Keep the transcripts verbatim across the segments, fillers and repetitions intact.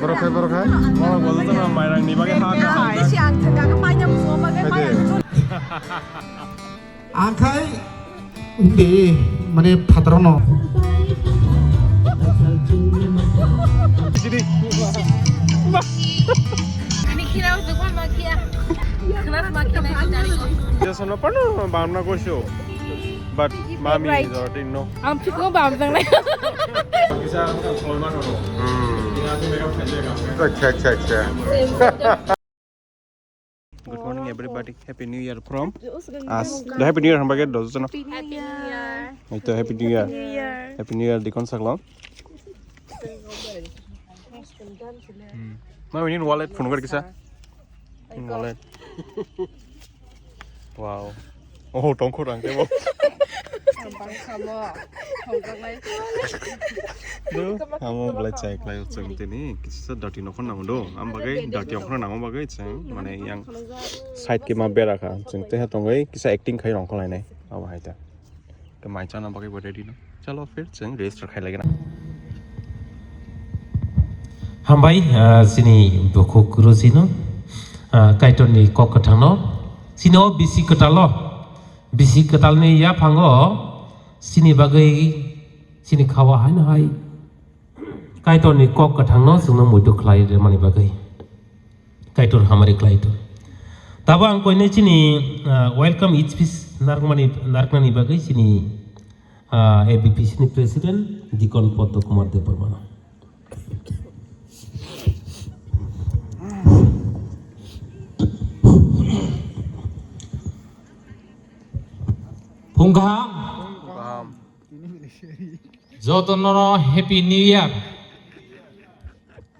Borok khai, borok khai. Borok bo jotono mairang ni bagwi ha kha. Hai, si ang thengka khe paina musumo bagwi. Hai de. Paina musumo. Ang khai hindi mane phatrono. Sini. Ani kira udah gua makia. Kelas makia naik dari. Dia sono pano bamna gosho. But mommy is already no. Ang phikno bam jang nai. Kisa ang solma no. Hmm. Acha, acha, acha. Good morning, everybody. Happy New Year from us. The Happy New Year hambai khe dojo jono. Happy New Year. Ito Happy New Year. Happy New Year. Happy New Year, Dikon Saklam. Hmm. Ma, we need wallet, phone kar kisa. Wallet. Wow. Oh, tongkho rang tebo. Ang bangkha mo. Thongjaknai. No, amo belai chai klai chwng tini kisa dati nokhon nango do. Am bagai dati nokhon nango bagai chwng mane yang side ke ma bera kha. Chwng teha tongoi kisa acting khai rong kholai nai. Abo hai ta. Ke mai chana bagwi bo ready no. Chalo phir chwng register khai lagi na. Hambai, ah, chini bukhuk rujino, ah, Kaitorni kok kwthangno. Chini o bisi kwtalo, bisi kwtalni yaphango chini bagwi chini khawa haino hai Kaitorni kok kwthangno chwngno muitu khlai rwmani bagwi. Kaitor hamari khlai to. Tabo ang koinai chini, ah, welcome speech narwkmani, narwknani bagwi chini, ah, A B P C ni president Dikon Padma Kumar Debbarma. Phung kaham. Jotono no Happy New Year.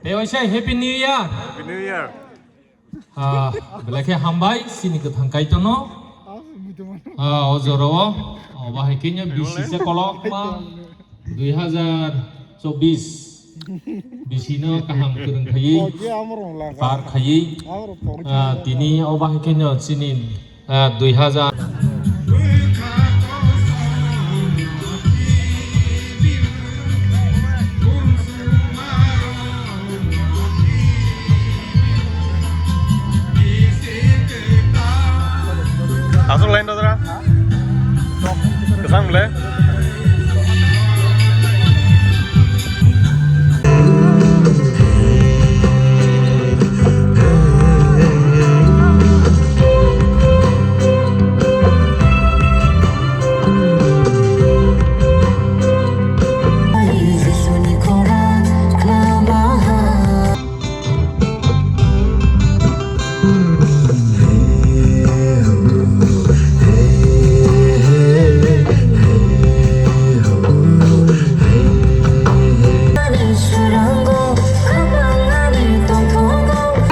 Tei waisa Happy New Year. Happy New Year. Ah, belai khe hambai, chini kwthang Kaitorno. Ah, o jorao, o bahai khe no bisi se kolokma, dui hazar chobbish. Bisi no kaham kwrwng khaiwi, par khaiwi. Ah, tini o bahai khe no chini Ah, dui hazar. Aswk line dodra? Kwthang bwle?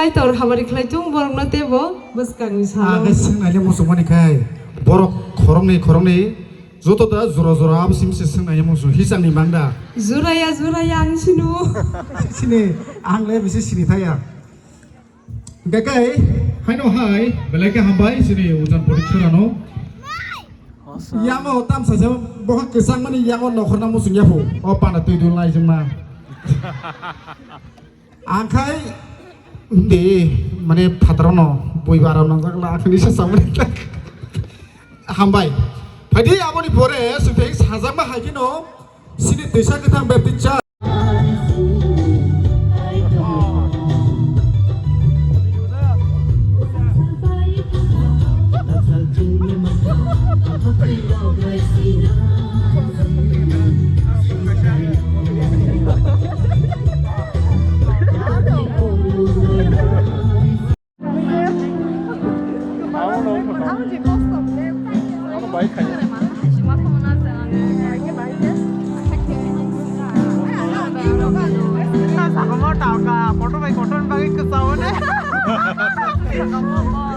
Kaitor hamari khlai thung borokno teibo bwskangni salo. Ang khe swngnai le muchungmani khai borok khoroknwi khoroknwi joto da jora jora abo simi se swngnai le muchung hisangni mangda. Juraya juraya ang sinu. Sini ang le bisi sini thaya. Hingke kai, haino hai, belai khe hambai, chini ujan poriksarano. Yamo tamsa se, boha kwchangmani yango nokhorna muchung yaphu. O pana twi dul nai jwngma. Ang khai, hindi, mane phatarano, bui bara nangjak la, akhini se samani. Hambai. Phaidi aboni pore, suteng sajakma hai kheno, chini twisa kwthang baptist cha.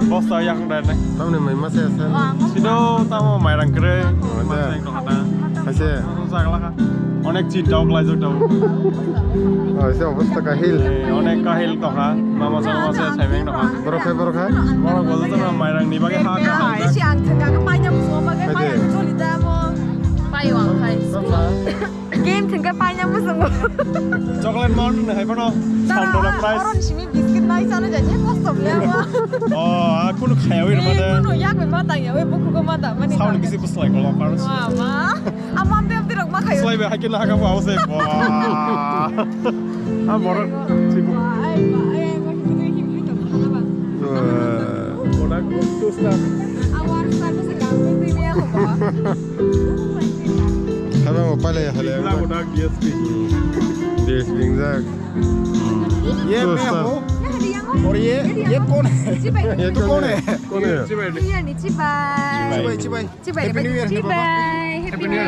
Bosta yang dai nai. Tamni mai masa ya sa. Sino tamo mairang kere. Haise. Onek chinta o klaijak tongo. Oh, se obostha kahil. Eh, onek kahil tongkha. Mama sama se saimeng tongkha. Borok hai, borok hai. Borok bo jotono mairang ni bagwi ha kha. Hai, si ang thengka khe paina musumo bagwi, hai, paina hai. Joli da mo. Pai Game thwngkhe paina muchungo. Chocolate Mountain hai phano Sandora prize. Oron simi biscuit nai chana jai, kosto bia. Oh, a kunu khaya wi mane. Kunu yak ma ta ya, wi buku ko ma ta mani. Sound kisi kuslai ko lo parus. Wa ma. Amam de de rok ma khayo. Slai be hakil haka bo ause. Wa. A borok chibu. Wa, ai ma, ai ma, him him him to khala ba. Bodak tu star. Awar star ko se kam ni ya ko. Haba mo pale hale. Bodak D S P. D S P ringjak. ये मैं हूँ। और ये, ये कौन है? ये तू कौन है? कौन है? चिबाय, चिबाय। चिबाय, चिबाय। Happy New Year, Happy New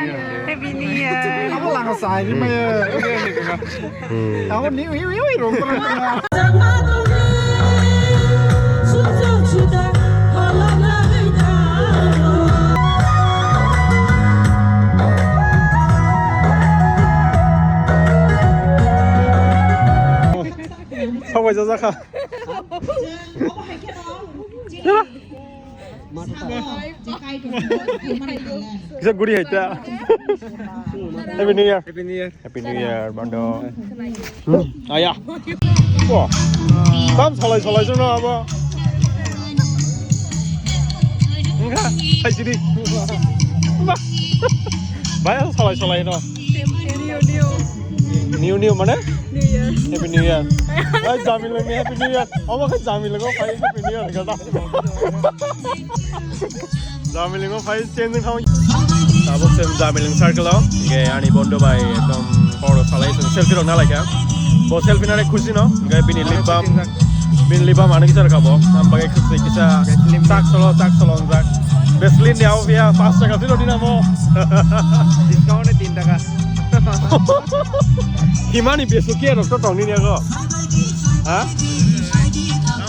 Year. Happy New Year. Abo lang sa ni ma. Abo ni wi wi wi rong. Sabai jajak kha. Kisa guri hai ta. Happy New Year. Happy New Year. Happy New Year, bando. Aya. Wah. Tam salai salai jono abo. Enggak, hai sini. Bah. Bayar salai salai no. New, new. New, new mane? New Year. Happy New Year. Ai, jami lagi Happy New Year. Omo khe jami lagi, Happy New Year kata. Jamiling o phai changing thang. Tabuk chwng Jamiling circle o. Ge ani bondo bai ekdom hor salai chwng selfie rok nalaikha. Bo selfie nalai khusi no. Ge bini lip balm. Bini lip balm ano kisa rwkha bo. Am bagai khusi kisa tak solo tak solo wngjak. Vaseline ni abo biya pas taka philo dina mo. Discount ni tin taka. Himani besukia rok to tong nini ago. Ha?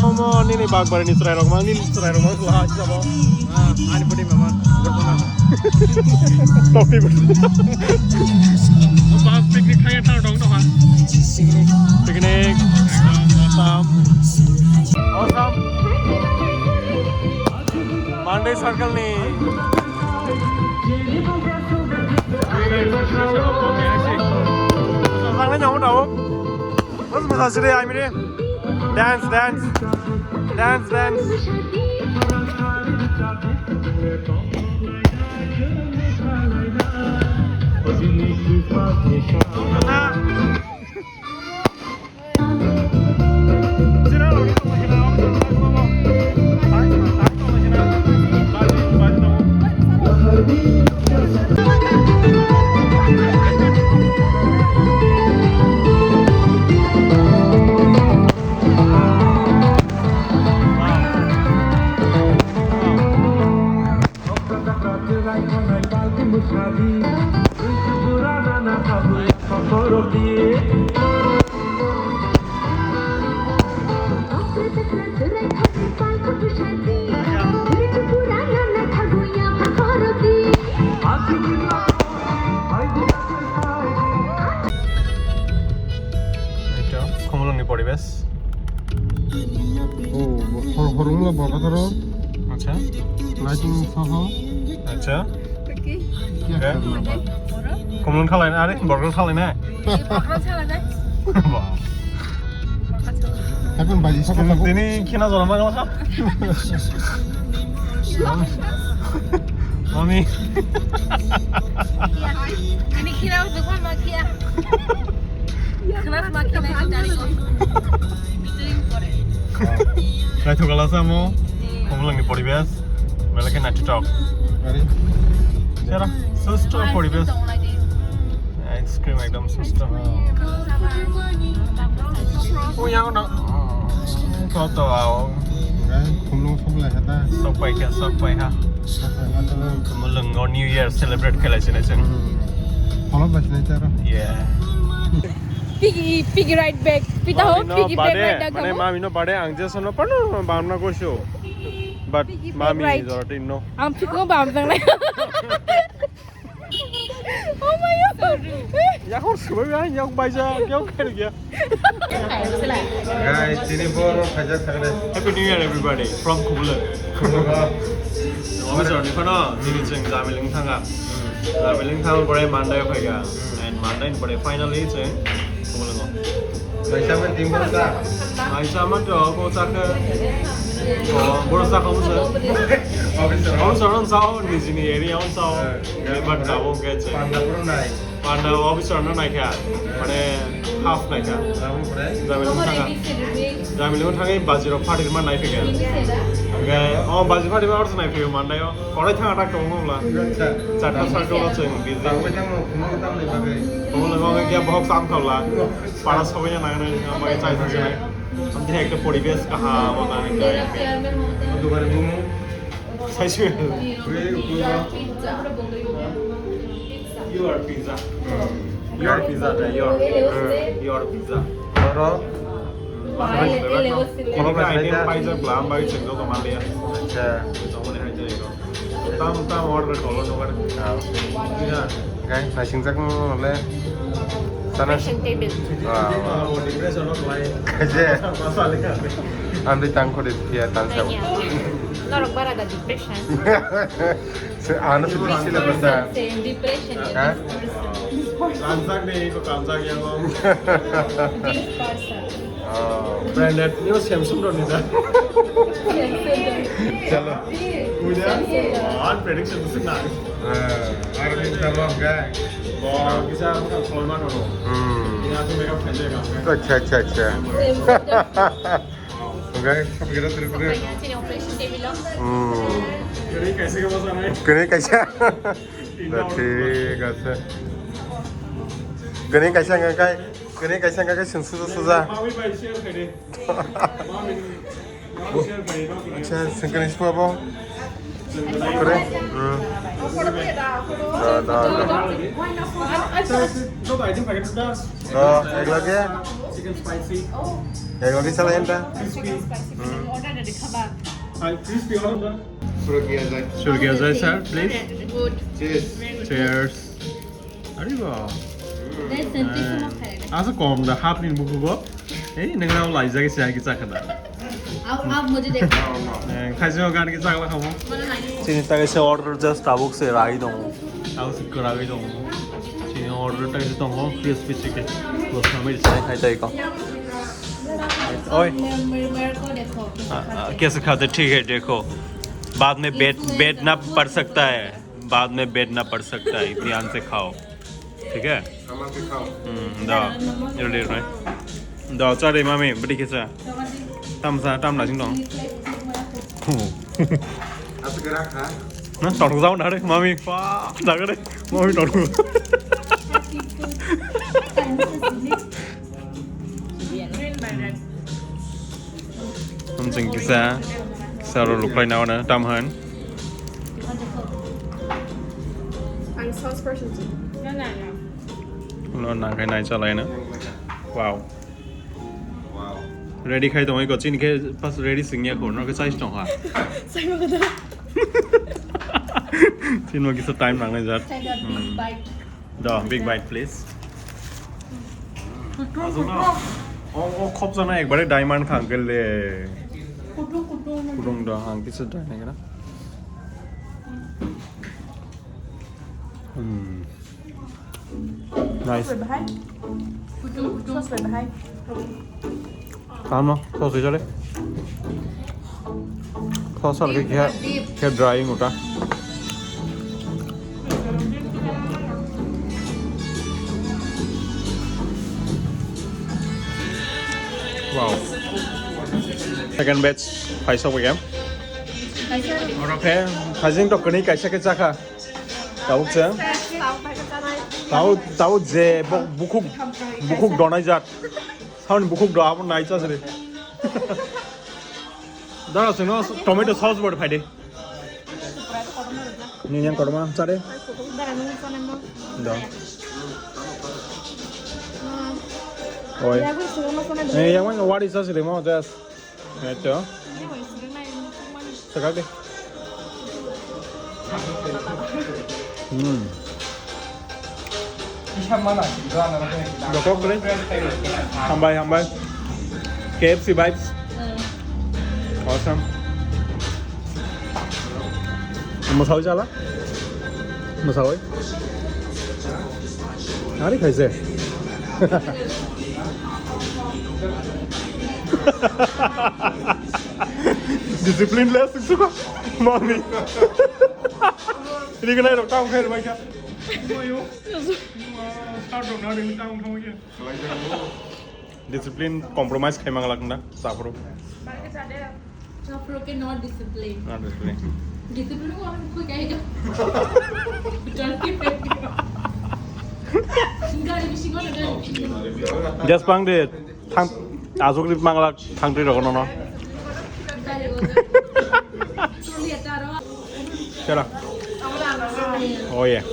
Omo nini bakbari ni chwrai rok mang, nini chwrai rok mang, ha, sabo. Ah, ani body mama. Topi. O bak picnic thangya thang dong to ha. Picnic. Awesome. Awesome. Monday circle ni. Thangna nyamu tao. Mas mas asire ai mire. Dance, dance. Dance, dance. Eta Khumulwngni poribesh. Oh, hor-, hormula borok tharo. Acha. Lighting soho. Acha. Okay. Khumulwng khalai na, are borok khalai na. Borok khalai na. Bah. Happen by this. Tini khina jora ma kha. Mami. Ini khina jora ma kha. Khna ma khna jora. Drink kore. Naithok kala samo. Khumulwngni poribesh. Belai khe naithothok. Sera, susto poribesh. Ice cream ekdom susto. O yang no. Koto ao. Khumulwng sok lai kha ta. Sok pai kha, sok pai ha. Khumulwngo New Year celebrate khe lai sinai chwng. Holok bai sinai charo. Yeah. Piggy, piggy right back. Pita ho, piggy back right back. Mane mami no bade ang je sono pano bamna goso. But mami is already no. Ang piko bam jang nai. Oh my God. Yakor subai ya, yak baija, yak kher ya. Guys, tini bor khaja thakre. Happy New Year, everybody, from Khumulwng. Office ni phano, tini chwng Jamiling thanga. Darjeeling thang pore Mandai phaiga. And Mandai pore finally se Kumulungo. Kaisa ma team bosta. Kaisa ma to ko chakha. Ko bosta ko musa. Officer. Officer on sao nijini area on sao. Eh, but tabo ke che. Panda pura nai. Panda officer no naikha. Mane half naikha. Tabo pore. Darjeeling thang. Darjeeling thang baziro party ma nai phaiga. Oke, oh baziro party ma orsa nai phaiga Mandai o. Korai thang atak tong mula. Acha. Chata circle o cheng busy. Tangwi tang no kuno tam ni bagwi. Tong le bagwi kya bohok sam khabla. Para sobai na nang nang bagwi chai thang nai. Amthe ekta poribesh kaham o nang nang. Dubare bumu. Sai su. Ui, ui. You are pizza. You are pizza, da, you are. You are pizza. Oro. Kono item paijak bla, am bai cheng jok ma le. Acha. Tam tam order kolo no kar. Guys, naising jak no le. Sana. Depression table. Wow. Depression no lai. Kaje. Masale ka. Andi tang khori ya tang sa. Norok bara da depression. Se ano se bisi le bata. Depression. Ha? Kanjak ni ko kanjak ya lo. This person. Oh. Branded ni Samsung ro ni da. Chalo. Kuya. An prediction se na. Ah, ar ni talo ga. Bo kisa ko ma no. Hmm. Ya tu mega fan de ga. Acha acha acha. Samsung. Okay, kira kira kira. Sini operation table lo. Hmm. Kiri kaisa ka basa nai. Kiri kaisa. Da thik ase. Kiri kaisa ngakai. Kiri kaisa ngakai sung suja suja. Mami bai share kare. Mami. Mami share kare. Acha, sengkani sua bo. Kore? Hmm. Da, da, da. Da, ek lage? Ek lage chala enta? Hmm. Shuru kiya jai. Shuru kiya jai, sir, please. Good. Cheers. Cheers. Are wow. Asa kom da half ni buku go. Ei, nang rao lai jagi siya ki chakha da. Ab, ab mujhe dekho. Eh, khai jao gan ki chakla khamo. Chini ta kaisa order just tabuk se rai dong. Tabuk se kora gai dong. Chini order ta kaisa dong, crispy chicken. Bos kami sai khai tai ko. Oi. मेरे को देखो कैसे खाते हैं। कैसे खाते हैं, ठीक है, देखो। बाद में बैठ, बैठना पड़ सकता है। बाद में बैठना पड़ सकता है, ध्यान से खाओ। ठीक है? Saman ke khao. Hmm, da. Ready, ready. Da, chare mami, beri kisa. Tam sa, tam na sing dong. Asik gerak ha. Na, tor jao na re, mami. Pa, da re, mami tor. Amching kisa, kisa ro luklai na wana tam han. Ang sauce person tu. No, no, no. No, na kai nai chalai na. Wow. Wow. Ready khai tong ko chini ke pas ready singya ko no ke size tong ha. Sai mo kada. Chini mo kisa time nang nai jat. Sai da big bite. Da, big bite, please. Kutung, kutung. Oh, oh, khop jana ekbare diamond kha, uncle le. Kutung, kutung. Kutung da, ang kisa try nai kena. Hmm. Nice. Sauce bai bahai. Kutung, kutung. Sauce bai bahai. Tamo, sauce jale. Sauce ar ke khe, khe dry ngota. Wow. Second batch, phai sok bai. Oro khe, khajing to kwnwi kaisa khe chakha. Tabuk se. Tabuk, tabuk je bo-, bukhuk, bukhuk donai jat. Sound bukhuk do abo nai chasre. Dara sino tomato sauce bor phaide. Ni yang korma chare. Da. Oi. Eh, yang mana what is chasre mo das. Eto. Sakal de. Hmm. Dokok bre. Hambai, hambai. K F C vibes. Awesome. Masala jala. Mwsawai. Ari khaise. Discipline le suksuka. Mami. Ini kena rok tang khair mai kha. Start rok na ring tang thang kha. Discipline compromise khai mang lakna, sapro. Sapro ke not discipline. Not discipline. Discipline ko hum khud jayega. Gari bisingo na gari. Just pang de, thang, azuk rit mang lak, thang tri rok no no. Gari go. Tuli ataro. Chalo. Oh yeah.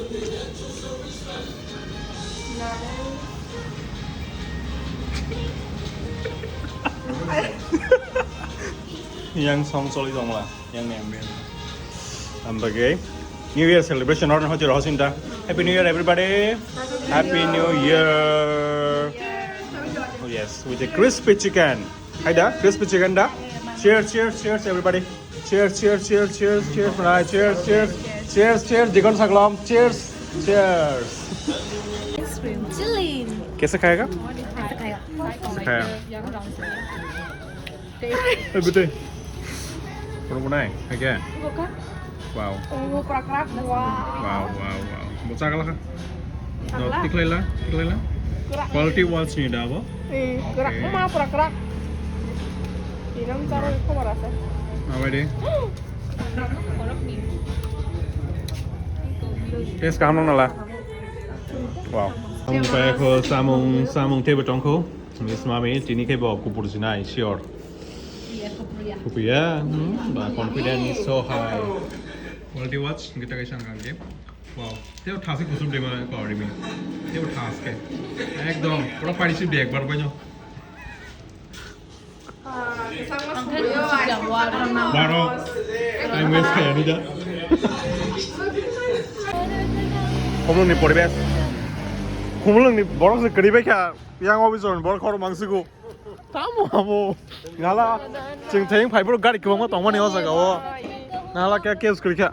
Yang song choli tongla, yang ni ambience. Ambage New Year celebration or hoje rohosinta. Happy New Year, everybody. Happy New Year. Oh yes, with a crispy chicken. Hai da, crispy chicken da. Cheers, cheers, cheers, everybody. Cheers, cheers, cheers, cheers, cheers, bhai, cheers, cheers, cheers, cheers, Dikon Saklom, cheers, cheers. Ice cream, chilling. कैसे खाएगा? कैसे खाएगा? कैसे खाएगा? ए, बेटे। Kurang kunai, hai kya? Wow. Oh, krak krak, wow. Wow, wow, wow. Bocah kalah kah? No, tiklai la, tiklai la. Krak. Quality watch ni da bo? Eh, krak. Okay. Mama pura krak. Inam charo khobor ase. Abai de. Taste kaham nang nala. Wow. Samung kaya ko samung, samung tebo tongko. Miss Mami, tini khe bo kupur sinai, sure. Iya, kupur ya. Kupur ya, hmm, ba confidence is so high. Quality watch, kita kaisa nang game. Wow, teo thasi kusum dema ko rimi. Teo thas ke. Ekdom, pura parisi bag bar banyo. Baro, time waste kaya ni da. Khumulwng ni poribesh. Khumulwng ni borok se kwrwi bai kha. Yang office on borok khor mangsigo. Tamo abo. Nala, chwng thayung phai borok gari kwbangma tongmani o jaga o. Nala khe case kwrwi kha.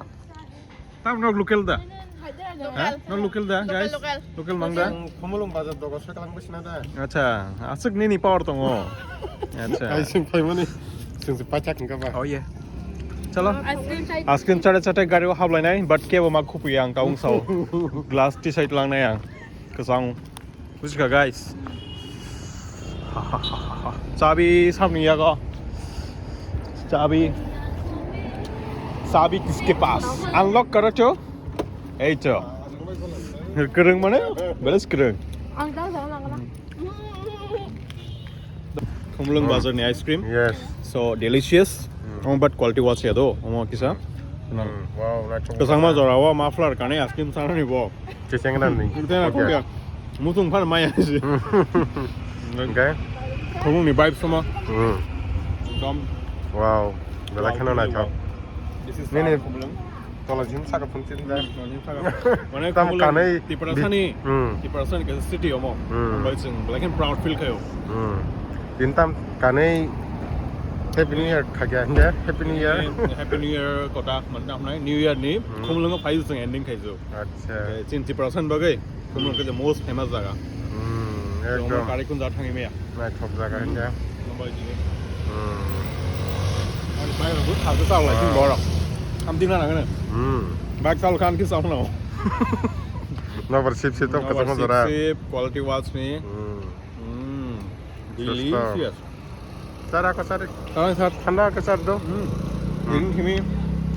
Tam nok local da? Ha? Nok local da, guys? Local mang da? Khumulwng bazar dogo soi kalang bwsina da. Acha, aswk nini power tongo. Acha. Ai sing phaimani. Sing se pachak hingka ba. Oh yeah. Chalo. Ice cream chai. Ice cream chate chate gari o hablainai, but kebo ma khupuya ang kaung sao. Glass tea side langnai ang. Kwchang. Bujikha, guys. Chabi samni yago. Chabi. Chabi kiske paas? Unlock karo cho. Ei cho. Kwrwng mane? Beres kwrwng. Ang ta jang lang na. Khumulwng bazar ni ice cream. Yes. So delicious. Mm. Omo but quality watch ya do. Omo kisa. Mm. Wow, naithok. Kwchangma jora o muffler kanwi ice cream sanani bo. Checheng ran ni. Tei na kok ya. Mutung phan maya si. Okay. Khumulwng ni vibe sama. Hmm. Ekdom. Wow. Belai kheno naithok. This is Nini Khumulwng. Tola jim saka phun tin da. Tola jim saka. Mane tam Khumulwng kanai Tiprasani. Hmm. Tiprasani kaisa city omo. Hmm. Bai chwng belai kheno proud feel khayo. Hmm. Tin tam kanai Happy New Year khakya hingke Happy New Year. Happy New Year kota mane tam nai New Year ni Hmm. Khumulwng phai chwng ending khai chwng. Acha. Eh, Chin Tiprasa ni bagwi, Khumulwng khe the most famous jaga. Hmm, Tongma ekdom. Kari khun ja thangwi maya. Naithok jaga Hmm. Hingke. Mumbai jini. Hmm. Ani bai rok thang sa la Wow. Borok. Am ding na nang. Hmm. Bike chal khan ki sa no. Nobar sip sip to Nobar kachang sip jora. Sip, quality watch ni. Hmm. Hmm. Delicious. Chara ko chari. Chara sat. Thanda ko char do. Hmm. Hmm. Ini kimi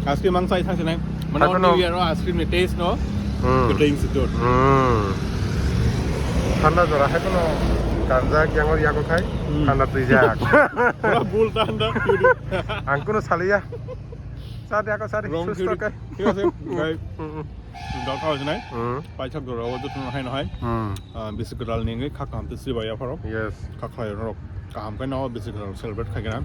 ice cream ang sai thang sinai. Mana Hai kono. New Year o ice cream ni taste no. Hmm. Keding sedot. Hmm. Thanda jora hai kono ganja kyangor yago khai. Hmm. Thanda twijak. Pura bul thanda. Ang kono saliya. Chari ako chari. Wrong susto theory. Kai. Thik ase. Kai. Hmm, hmm. Dok thao sinai. Hmm. Paithak jora o jotun hai no hai. Hmm. Ah, bisi kwtal ni wngwi kha kaham tei swbai yapharo. Yes. Kha khlai rok kaham khe no bisi kwtal celebrate khai gana.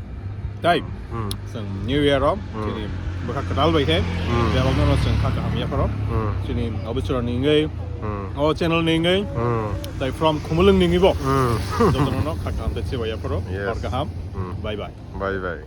Tai. Hmm. Chwng New Year o Hmm. chini bwkha kwtal bai khe Hmm. bebak no chwng kha kaham yapharo. Hmm. Chini officer ni wngwi Hmm. o channel ni wngwi Hmm. tai from Khumulwng ni wngwi bo. Hmm. Jotono no kha kaham tei swbai yapharo. Yes. Hor kaham. Hmm. Bye bye. Bye bye.